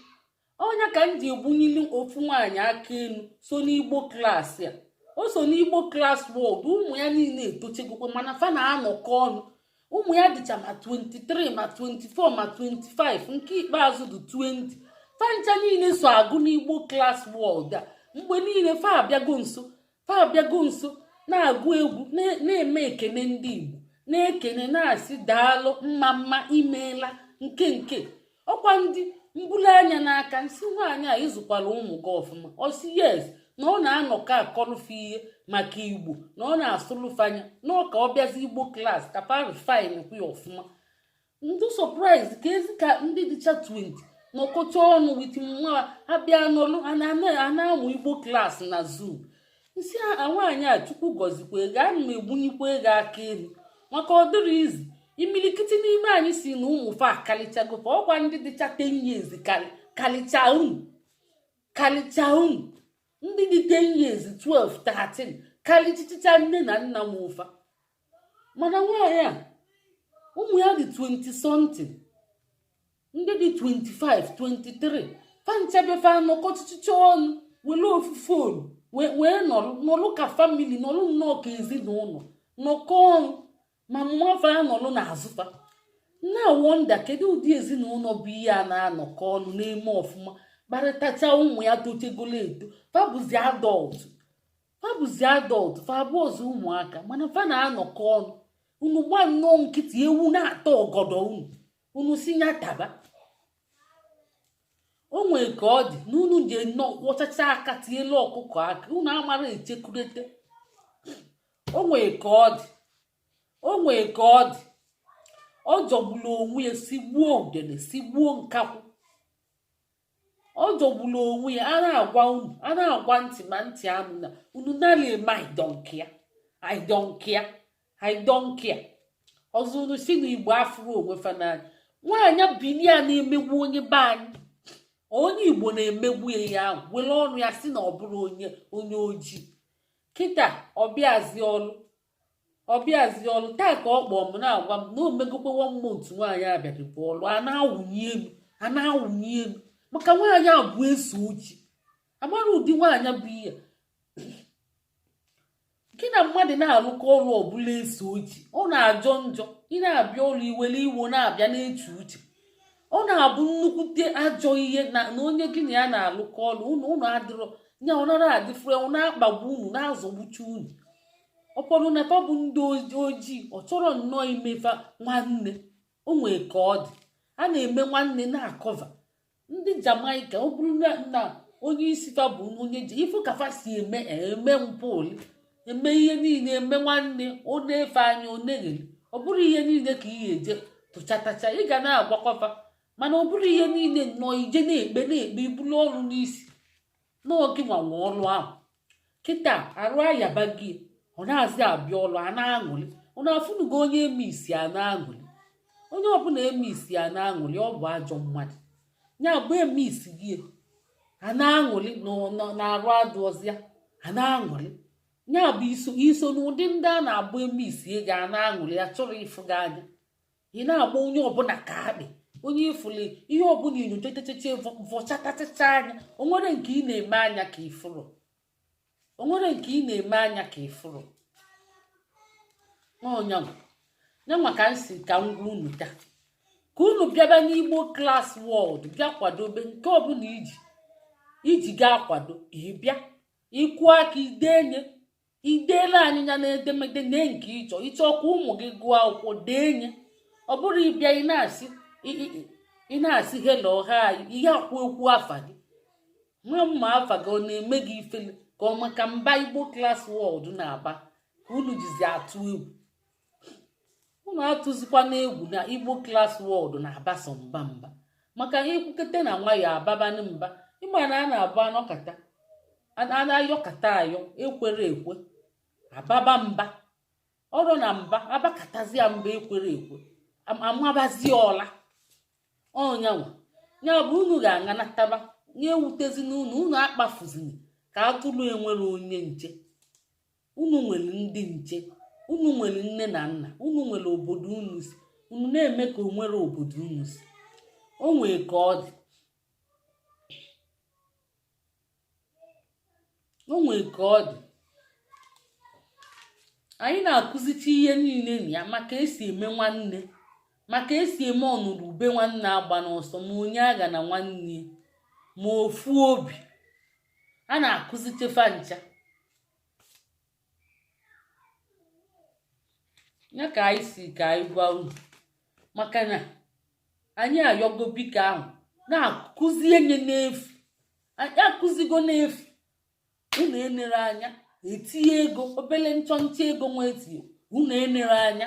Ọnya ka m ji egbunyili ofu nwaanyị aka elu so n'Igbo Class a. O so n'Igbo Class World. Ụmụ ya niile etochegokwe, mana fa na-anọkọ ọnụ. Ụmụ ya dịcha ma 23, ma 24, ma 25, nke ikpeazụ dị 20. Fa ncha niile so agụ n'Igbo Class World a. Mgbe niile fa abịago nso, fa abịago nso na-agụ egwu, na-eme ekene. Ndị Igbo na-ekene, na-asị daalụ, mma mma, imeela. Nke ọkwa ndị mbulu anya n'aka nsị nwaanyị a, ịzụkwara ụmụ gị ọfụma? Ọ sị yes, na ọ na-anọkọ akọlụfe ihe maka Igbo, na ọ na-asụlụfanya, na ọ ka ọ bịazi Igbo Class ka pa refine kwu ya ọfụma. Ndụ surprise ka ezi ka ndị dịcha 20 Nọkọta ọnụ with nwa abịa nọlụ a na-amụ Igbo Class na Zoom. Nsị a, nwaanyị a, Chukwu gọzikwa ego, ana m egbunyikwa ego aka elu, maka ọ dịrị izi. Imilikiti n'ime anyị si na ụmụ fa akalichago fa. Ọkwa ndị dịcha 10 years kalicha unu, kalicha unu. Ndị dị 10 years, 12, 13 kalichichicha nne na nna m ụfa. Mana nwaanyị a, ụmụ ya dị 20 something, ndị dị 25, 23, fanchabefe anọkọchichicha ọnụ, were ofu phone wee nọrụ nọrụ ka family, nọrụ nnọọ ka ezinụlọ nọkọ ọnụ. Ma mmafa anọrụ n'azụfa na wonder, kedu ụdị ezinụlọ bụ ihe a na-anọkọ ọnụ na-eme ọfụma, kparịtacha? Ụmụ ya tochegolo eto, fa bụzi adult, fa bụzi adult, fa abụọ ọzọ ụmụaka, mana fa na-anọkọ ọnụ. Unu gba nnọọ nkịtị, ewu na-ata ọgọdọ unu, unu si nya taba. O nwee ka ọ dị na unu ji nnọọ kwọchacha aka tielu ọkụkọ aka, unu amara echekurete. O nwee ka ọ dị, o nwee ka ọ dị. Ọ jọgburu onwe ya, si gbuo udene, si gbuo nkakwụ. Ọ jọgburu onwe ya. A na-agwa unu, a na-agwa ntị, ma ntị anụ na unu nara eme. I don't care, I don't care, I don't care. Ọzọ, unu si na Igbo afụrụ onwe fa n'anya. Nwaanyị bini a na-emegbu onye be anyị, onye Igbo na-emegbu ya. Ya ahụ were ọnụ ya si na ọ bụrụ onye ojii. Kịta ọbịazi ọlụ, ọbịazi ọlụ taa ka ọ kpọọ m na-agwa m na o megokwe one month nwaanyị abịarịbụ ọlụ. A na-awụnye elu, a na-awụnye elu, maka nwaanyị a bụ eso oji amara ụdị nwaanyị bụ ihe gị na mmadụ na-arụkọ ọrụ ọbụla. Eso oji, ọ na-ajọ njọ. Ị na-abịa ọrụ, iwere iwo na-abịa na-eche uche. Ọ na-abụ nnukwute ajọ ihe na onye gị na ya na-alụkọ ọrụ, unu unu adịrọ nya, ọ nara adịfure, ọ na-akpagbu unu, na-azọgbucha unu. Ọkpọrọ na fa bụ ndị ojii, ọ chọrọ nnọọ imefa nwanne. O nwee ka ọ dị, a na-eme nwanne na-akọva ndị Jamaica. Ọ bụrụ na onye isi fa bụ onye ji ifu ka fa si eme eme mpụ, eme ihe niile, eme nwanne, ọ na-efe anya, ọ na-egheli. Ọ bụrụ ihe niile ka ị ga-eje tụchatacha, ị ga na-agwakọfa, mana ọ bụrụ ihe niile nnọọ ije na-ekpe na-ekpe ibulu ọrụ n'isi n'oge nwanwe ọrụ ahụ. Kịta arụ ayaba gị, ọ na-azị abịa ọrụ, a na-aṅụrị. Ọ na-afụnugo onye eme isi a na-aṅụrị? Onye ọbụla eme isi a na-aṅụrị, ọ bụ ajọ mmadụ. Ya bụ eme isi gị a na-aṅụrị na-arụ adụọzịa a na-aṅụrị. Ya bụ iso iso n'ụdị ndị a na-abụ eme isi ego a na-aṅụrị ya, chọrọ ịfụ gị anya. Ị na-agba onye ọbụla ka akpị, onye ifuli ihe ọbụla inyochachacha, vọchatachacha anya. Onwere nke ị na-eme anya ka ifuru, onwere nke ị na-eme anya ka ifuru ọnyanwa nyanwa. Ka m si ka m gwa unu taa, ka unu bịaba n'Igbo Class World, bịa kwadobe nke ọbụla iji gaa kwado. Ịbịa ịkwụ aka idenye, ideela anyị ya n'edemede nee nke ịchọ. Ịchọ ka ụmụ gị gụọ akwụkwọ, deenye. Ọ bụrụ ịbịa, ị na-asị hello hi, ihe akwụ ekwu afa gị, nwa mma afa gị, ọ na-eme gị ifele ka ọ maka mba Igbo Class World na-aba ka unu jizi atụ egwu. Unu atụzikwa n'egwu na Igbo Class World na-aba sọ mba mba, maka ikwukete na nwayọ ababanụ mba. Ịma na a na-abụ anọkata, a na-ayọkata ayọ, ekwere ekwe ababa mba ọrụ na mba, abakatazi ya mba, ekwere ekwe amabazie ọla ọnyanwa. Ya bụ unu ga-aṅanataba nye ewutezi n'unu. Unu akpafuzini ka atụrụ enwere onye nche. Unu nwere ndị nche, unu nwere nne na nna, unu nwere obodo unu si. Unu na-eme ka o nwere obodo unu si. O nwee ka ọ dị, o nwee ka ọ dị. Anyị na-akụzicha ihe niile na ya, maka esi eme nwanne, maka esi eme ọnụrụ ube nwanne agba n'ọsọ, ma onye agha na nwanne, ma ofu obi. A na-akụzichefa ncha ya. Ka anyị si ka anyị gwa unu, maka na anyị ayọgo biko ahụ na-akụzi enye n'efu. Anyị akụzigo n'efu. Unu enere anya etinye ego obele nchọnchọ ego nwa etinye. Unu enere anya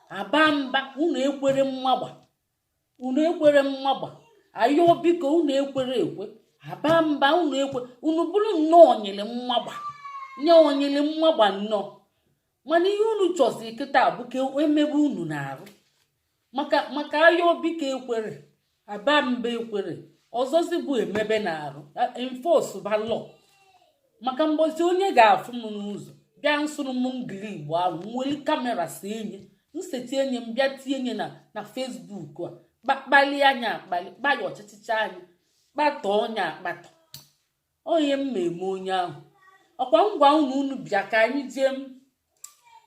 aba mba, unu ekwere mmagba, unu ekwere mmagba. Ayọ biko, unu ekwere ekwe, aba mba, unu ekwe. Unu bụrụ nnọọ onyele mmagba nye onyele mmagba nnọọ. Mana ihe unu chọzi kịta bụ ka emebe unu na-arụ maka ayọ biko ekwere, aba mba ekwere, ọzọzi bụ emebe na-arụ enforce ba law. Maka mgbozi onye ga-afụ m n'ụzọ bịa nsụrụ m ngili Igbo ahụ, nweli camera si enye nseti enye m, bịa tinye na Facebook a, kpalie anya, akpali kpaya ọchịchịcha anyị, kpatọ onye akpatọ onye m ma eme onye ahụ. Ọkwa ngwa unu, unu bịa ka anyị jee m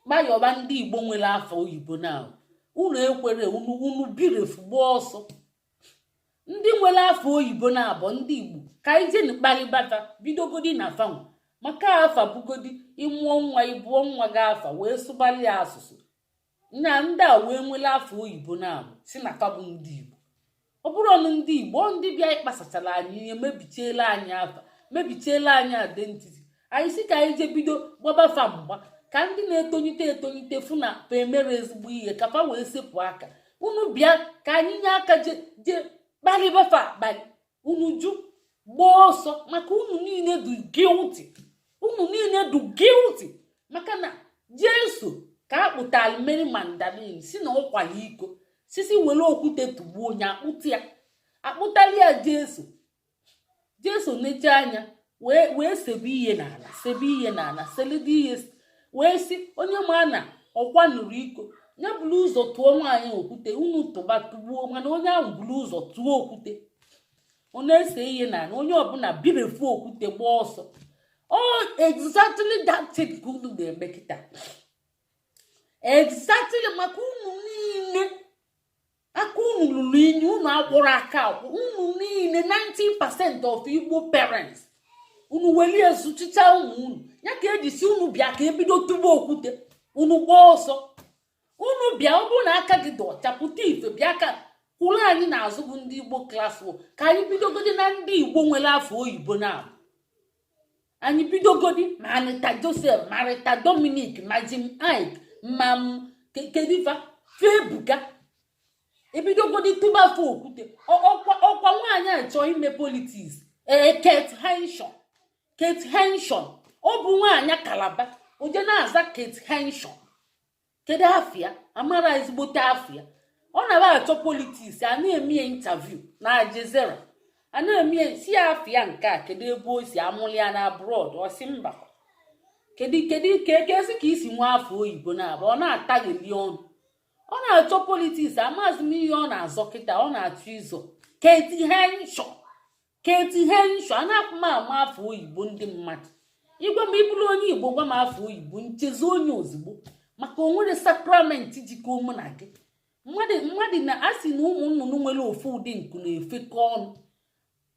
kpayọba ndị Igbo nwere afọ oyibo na unu ekwere. Unu birefu gbaa ọsọ. Ndị nwere afọ oyibo na-abụ ndị Igbo, ka anyị jee kpalibata, bidogodi na fanwa, maka afa bugodi. Ịmụọ nwa, ịbụọ nwa gị afa wee sụbalị ya asụsụ na ndị a wee nwere afọ oyibo na-abụ si na fa bụ ndị Igbo. Ọ bụrụ ọnụ ndị Igbo, ọ ndị bịa ịkpasachara anyị ihe, mebichiela anyị afa, mebichiela anyị identity anyị. Si ka anyị jee bido gbabafa mgba, ka ndị na-etolite etolite fụ na fa emere ezigbo ihe, ka fa wee sepụ aka. Unu bịa ka anyị nye aka je je kpalịbafa akpali. Unu jụ, gbaa ọsọ, maka unu niile dị guilty. Unu niile dị guilty, maka na Jesu ka a kpụtara Mary Magdalene si na ọkwara iko, sisi were okwute tugbuo onye akpụta ya, akpụtali ya Jesu. Jesu neche anya wee sebe ihe n'ala, sebe ihe n'ala, selide ihe, wee sị onye ma na ọkwa nụrụ iko ya buru ụzọ tụọ nwaanyị okwute. Unu tụba tụgbuo, mana onye ahụ buru ụzọ tụọ okwute. Ọ na-ese ihe n'ala, onye ọbụla birefu okwute gbaa ọsọ. Ọ exactly that thing ka unu na-eme kịta, exactly, maka unu niile aka unu lụrụ inyi, unu akwụrụ aka akwụ. Unu niile, 90% of Igbo parents, unu welie zụchicha ụmụ unu ya ka eji si unu bịa ka ebido tụba okwute, unu gbaa ọsọ. Unu bịa, ọ bụrụ na aka gị dị ọcha, pụta ife, bịa ka kwụrụ anyị n'azụ bụ ndị Igbo Class. Ka anyị bidogodi na ndị Igbo nwere afọ oyibo na anyị bidogodi ma Anita Joseph, ma Rita Dominic, ma Jim Iyke, ma kedifa Febuka, ebidogodi tụbafe okwute. Ọkwa nwaanyị a chọọ ime politics, ee, Kate Henshaw. Kate Henshaw, ọ bụ nwaanyị Kalaba oje na-aza Kate Henshaw. Kedu afịa amara ezigbote afịa? Ọ na achọ politics, a na-eme ya interview na Aljazeera, a na-eme ya si ya afịa nke a, kedu ebe o si, amụrụ ya na abroad? Ọ sị mba. Kedu ka ekezi ka isi nwa afọ oyibo na-abụ? Ọ na-atagheli ọnụ. Ọ na-achọ politics, amaghịzi m ihe ọ na-azọ kịta. Ọ na-achọ ịzọ. Kate Henshaw, Kate Henshaw, a na-apụ m ama afọ oyibo ndị mmadụ. Ịgwa m ịbụrụ onye Igbo, gwa m afọ oyibo, nchezo onye ozugbo, maka o nwere sacrament jikọ mụ na gị. Mmadụ na a sị na ụmụ nnụnụ nwere ofu ụdị nku na-efekọ ọnụ.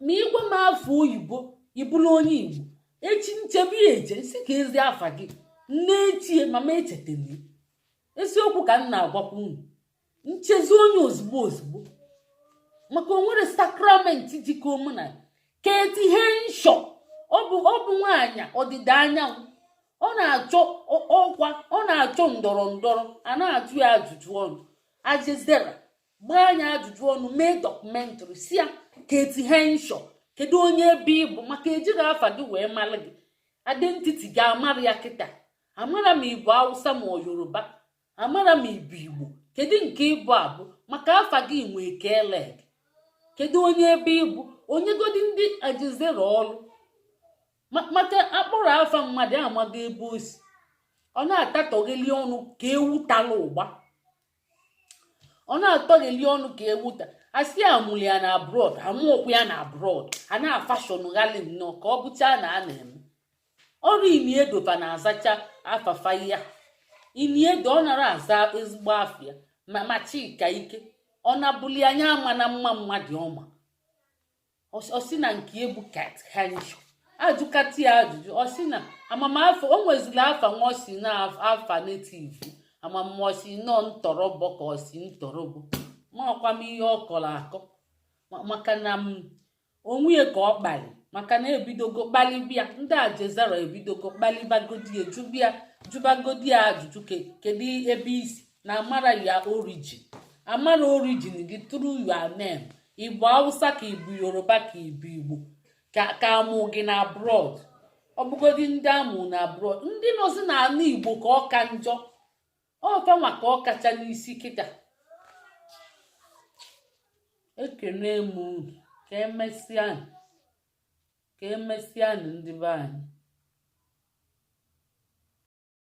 Ma ịgwa m afọ oyibo, ịbụrụ onye Igbo, echi nchebi ya eche si ka ezi afa gị nne echie mama echetara. Eziokwu ka m na-agwakwa unu, nchezi onye ozugbo ozugbo, maka o nwere sacrament jikọ mụ na Kate Henshaw. Ọ bụ nwaanyị ọdịda anyanwụ. Ọ na-achọ ọkwa, ọ na-achọ ndọrọ ndọrọ. A na-ajụ ya ajụjụ ọnụ Aljazeera, gbaa anya ajụjụ ọnụ, mee documentary, si ya, Kate Henshaw, kedu onye ebe ị bụ? Maka ejiri afa gị wee mara gị, identity gị amara ya kịta. Amara m ịbụ Hausa ma ọ Yoruba, amara m ịbụ Igbo, kedu nke ịbụ abụ? Maka afa gị nwee keleg, kedu onye ebe ịbụ? Onyegodi ndị Aljazeera ọrụ, maka akpọrọ afa mmadụ amaghị ebe o si. Ọ na-atatọgheli ọnụ ka ewu tara ụgba. Ọ na-atọgheli ọnụ ka ewu ta. Asị amụrụ ya na abroad, amụọkwa ya na abroad. A na-afashọn ghali nnọọ ka ọ bụchaa na a na-eme ọrụ. Iniedofa na-azacha afafa ya Iniedo, ọ nara aza ezigbo afịa ma Chika Ike, ọ na-abụli anya ama na mma mmadụ ọma. Ọ sị na nke ebu Kate Henshaw, ajụkata ya ajụjụ, ọ sị na amamafọ o nweziri afa nwa, ọ si na afa native amamọ si nọ ntọrọbọ ka ọ si ntọrọbọ makwa m ihe ọ kọrọ akọ, maka na m onwe ya ka ọ kpali, maka na ebidogo kpalibịa ndị Aljazeera, ebidogo kpalibagodi, ejubịa, jụbagodi ya ajụjụ, kedu ebe isi na amara ya origin, amara origin gị through your name. Ịbụ Awụsa ka ịbụ Yoruba ka ịbụ Igbo ka amụ gị na abroad. Ọ bụgodi ndị amụ na abroad, ndị nọzi n'ala Igbo ka ọ ka njọ, ọfanwa ka ọ kacha n'isi kịta. Ekene m unu. Ka emesịanụ, ka emesịanụ, ndị be anyị.